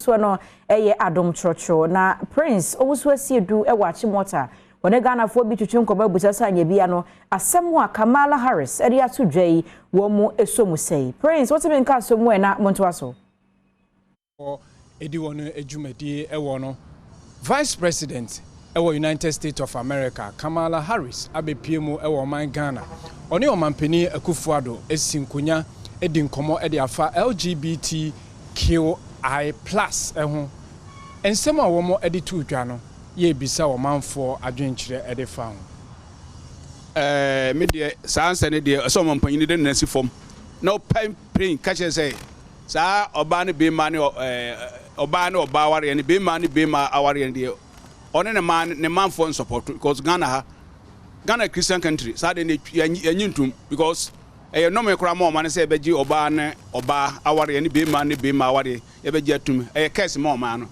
So no ɛyɛ Adom Trɔtrɔ na Prince Owusu Asiedu ɛwɔ Achimota wɔne Ghanafoɔ bi twitwi nkɔmɔ abusa sɛ anya bia no asɛm a Kamala Harris ɛde ato dwa yi wɔn mu eso mu sɛyi. Prince, wotumi nka asom mu ɛna montoa so. Ɛdi wɔn adwumadie ɛwɔ no, Vice President ɛwɔ United States of America, Kamala Harris, abɛpie mu ɛwɔ ɔman Ghana. Ɔne Ɔmampanin Akufo-Addo esi nkonya edi nkɔmɔ ɛde afa LGBTQI+ ɛho nsɛm a wɔn ɛde to dwa no. Yɛrebisa ɔmanfoɔ adwenkyerɛ ɛde fa ho. Me deɛ, saa nsɛ ne deɛ ɛsɛ ɔmampanyin de ne nasi fam na ɔpɛ prin ka kyerɛ sɛ saa ɔbaa ne bɛrima ne ɔbaa ne ɔbaa awareɛ ne bɛrima ne bɛrima awareɛ no deɛ, ɔne ne man ne manfoɔ nsupport, because Ghana ha, Ghana Christian country, saa deɛ ne yɛnyi ntum, because ɛyɛ nnɔmɛ koraa ma ɔma no sɛ yɛbɛgye ɔbaa ne ɔbaa awareɛ ne bɛrima ne bɛrima awareɛ, yɛbɛgye atum. Ɛyɛ kɛse ma ɔman no.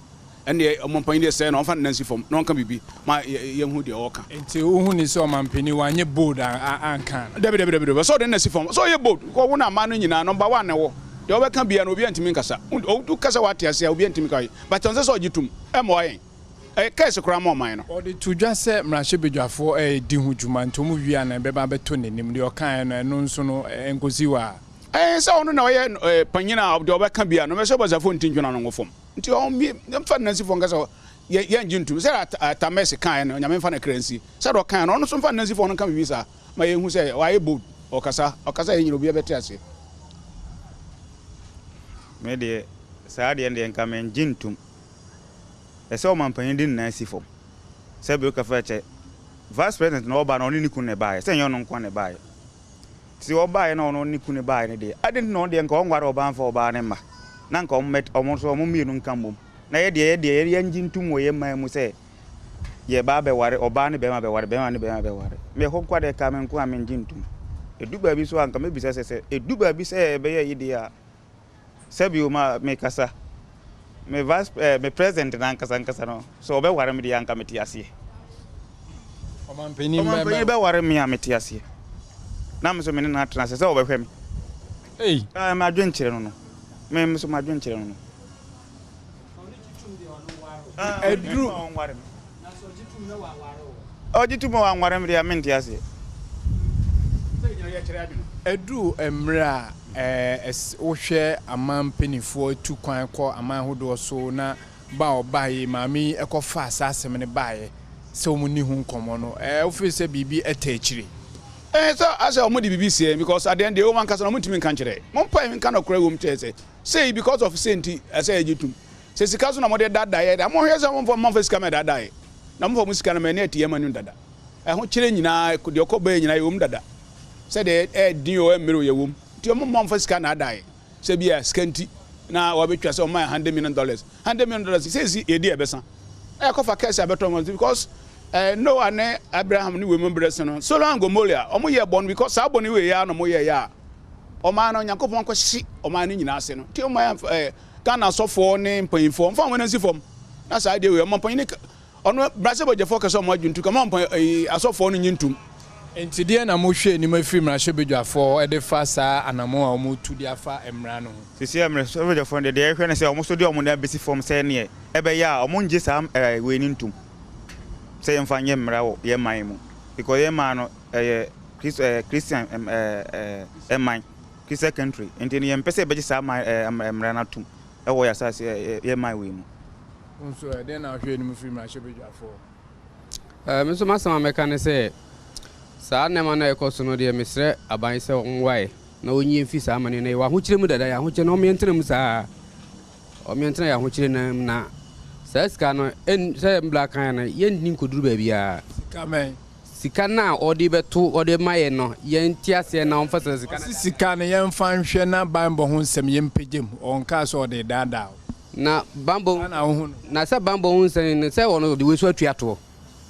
Ɛnneɛ ɔmampanyin deɛ sɛɛ na ɔmfa ne nansi fam na ɔnka biribi ma yɛnhu deɛ ɔɔka. Nti wohu ne sɛ ɔmampanin wanyɛ bold anka no? Dabi, dabi, dabi, dabi. Sɛ ɔde ne nasi fam sɛ ɔyɛ bold kɔ wo na ama no nyinaa number one ne wɔ deɛ ɔbɛka bia no, obi antumi nkasa. Wotu kasa wate ase a, obi antumi ka, but ɔnsɛ sɛ ɔgye tum ɛmmoa yɛn. Ɛyɛ kɛse koraa ma ɔman no. Ɔde to dwa sɛ mmarahyɛbadwafoɔ ɛredi ho dwuma, nti ɔmo wie a na ɛbɛba abɛtɔ n'anim. Deɛ ɔkaeɛ no, ɛno nso no nkosi hɔ a. Ɛyɛ sɛ ɔno na ɔyɛ panyin a deɛ ɔbɛka bia no mɛsɛ ɔbɛsafo nti ntwena no ngo fam, nti ɔmmie mfa ne nansi fam nkasa. Yɛngye ntum sɛ Atamɛs kaeɛ no. Nyame mfa ne kra nsi sɛdeɛ ɔkaeɛ no, ɔno nso mfa ne nansi fam no nka biribi saa ma yɛhu sɛ wayɛ bold. Ɔkasa, ɔkasa yɛ nyina obiara bɛte aseɛ. Me deɛ, saa deɛ no deɛ, nka mengye ntom. Ɛsɛ ɔmampanyin de ne nan si fam sɛ bi kafa kyɛ Vice President na ɔba na ɔne ne kunu na ɛbaeɛ, sɛ ɛnyɛ ɔno nko na ɛbaeɛ. Nti ɔbaeɛ na ɔno ne kunu baeɛ no deɛ, ade nti na ɔno deɛ nka ɔnware ɔbaa mfa ɔbaa ne mma na nka ɔmo nso ɔmo mmienu nka mmom na yɛ deɛ yɛngye ntom wɔ yɛn man mu sɛ yɛba bɛware ɔbaa ne bɛrima bɛware, bɛrima ne bɛrima bɛware. Mɛ ɛhɔ nko adeɛ ka me nko a mengye ntom. Edu baabi so a, nka mebisa sɛ edu baabi sɛ ɛbɛyɛ yi deɛ a, sɛbi o, ma mekasa me vice me president na ankasa nkasa no sɛ ɔbɛware me deɛ, anka mete aseɛ. Ɔmampanin? Ɔmampanin bɛware me a, mete aseɛ na me so me ne no atena ase sɛ ɔbɛhwɛ me. Ei. Madwenkyerɛ no, me so madwenkyerɛ no. Ɛduru Ɔgye tum a wanware me deɛ, mente aseɛ. Ɛduru mmerɛ a wohwɛ aman mpanimfoɔ tu kwan kɔ aman ahodoɔ so na ba a ɔbaeɛ maame yi ɛkɔfa saa asɛm no baeɛ sɛ wɔn ni ho nkɔmmɔ no, wofiri sɛ biribi ɛtɛ akyire? Sɛ asɛ ɔmo de biribi sie, because adeɛ deɛ wɔn ankasa na ɔmo ntumi nka nkyerɛ mo mpa nka nɔkorɛ wɔ mu kyerɛ sɛ sei because of sei nti ɛsɛ yɛgye tum sɛ sika so na mo de daadaa yɛ dɛ. Mo hwɛ sɛ mo mfa sika mɛ daadaa yɛ na mo fa mo sika no mɛ ne ɛte yɛn ma nim dada. Ɛho kyerɛ nyinaa deɛ ɔkɔ bɛyɛ nyinaa yɛ wɔm dada sɛdeɛ ɛɛdin o, ɛmmerɛ o, yɛ wɔm. Nti ɔmo mo mfa sika na adaa yɛ sɛ bi a sika nti na wɔabɛtwa sɛ ɔmo yɛ $100 million, $100 million sɛsi yɛdi ɛbɛsa na yɛkɔfa kɛse abɛtɔ mo, because Noah ne Abraham ne wei mu berɛ so no, Sodom and Gomorrah, ɔmo yɛ bɔne, because saa bɔne wei yɛ a na ɔmo yɛ yɛ a ɔman no Nyankopɔn kɔhye ɔman no nyinaa ase no. Nti ɔmo yɛ Ghana asɔfoɔ ne mpanyinfoɔ mfa wɔn ansi fam na saa adeɛ wei ɔmo mpanyin ɔno mmarahyɛbadwafoɔ kɛsɛ ɔmo adwene tu kama mpa asɔfoɔ no nye ntum. Nti deɛ na mohwɛ anim afiri mmarahyɛbadwafoɔ de fa saa anammɔn a wɔtu de afa mmara no ho? Sisi a mmarahyɛbadwafoɔ no deɛ, yɛhwɛ ne sɛ ɔmo so de ɔmo nan bɛsi fam sɛ neɛ ɛbɛyɛ a ɔmo ngye saa wei no ntom sɛ yɛmfa nyɛ mmara wɔ yɛn man mu, because yɛn man no ɛyɛ Christ Christian ɛɛ ɛɛ ɛman, Christian country, nti no yɛmpɛ sɛ yɛbɛgye saa man mmara no atom ɛwɔ yɛ asase yɛn man wei mu. Nso ɛdeɛn na wohwɛ anim firi mmarahyɛbadwafoɔ? Me nso m'asɛm a mɛka ne sɛ saa nneɛma no a ɛkɔ so no deɛ, mesrɛ aban sɛ ɔnwae na ɔnyi mfi saa amane no. Yɛwɔ ahokyerɛ mu dada, yɛ ahokyerɛ na ɔmmeɛntena mu saa, ɔmmeɛntena yɛ ahokyerɛ no mu na saa sika no sɛ mbla kan no yɛnni nkɔduru baabiara. Sika mɛn? Sika no a ɔde bɛto ɔde ma yɛ no, yɛnte aseɛ na ɔmfa saa sika no. Ɔse sika no yɛmfa nhwɛ na banbɔ ho nsɛm yɛmpagya mu. Ɔnkaa sɛ ɔde daadaa wo. Na banbɔ Saa na wohu no? Na sɛ banbɔ ho nsɛm no sɛ ɔno ɔde wei so atua toɔ,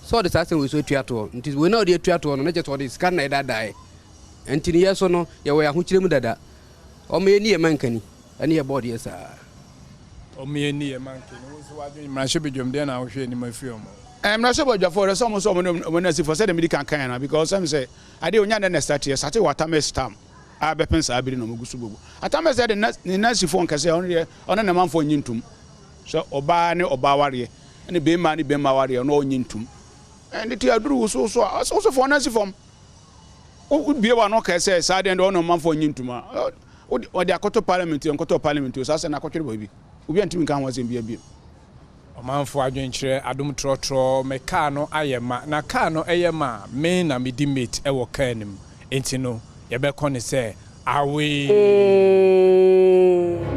sɛ ɔde saa asɛm wei so atua toɔ, nti wei na ɔde atua toɔ no na kyerɛ sɛ ɔde sika no na ɛdaadaeɛ. Nti no yɛ so no yɛwɔ yɛ ahokyerɛ mu dada. Ɔma yɛni yɛ mankani ɛne yɛ bɔɔdeɛ saa. Ɔma yɛni yɛ mankani. Wo nso wadwene mmarahyɛbadwam, deɛ na wohwɛ anim afiri ɔmo? Mmarahyɛbadwafoɔ sɛ ɔmo nso ɔmo ne ɔmo ne asifoɔ sɛdeɛ medi kan kan no, because sɛm sɛ adeɛ onya ne na start yɛ start wɔ Atames tam a bɛpɛn saa bere na ɔmo gu so bobu Atames de ne nasifoɔ nkɛsɛ. Ɔno deɛ ɔne ne manfoɔ nyi ntom. Sɛ ɔbaa ne ɔbaa awareɛ ne bɛrima ne bɛrima awareɛ ɔno ɔnnye ntom. Ɛnde te aduru wo so so a, wo so fa wo nan si fam. Wobue w'ano kae sɛ saa deɛ ɛnde ɔne ɔmanfoɔ nnye ntom a, wɔde akɔto parliament o, ɛnkɔtɔɔ parliament o, saa asɛm no akɔtwere baabi. Obiara ntumi nka ho asɛm biara bio. Ɔmanfoɔ adwenkyerɛ adom trɔtrɔ me car no ayɛ ma na car no yɛ ma a me na medi mate wɔ car no mu nti no yɛbɛkɔ no sɛ awee. Eeeeee.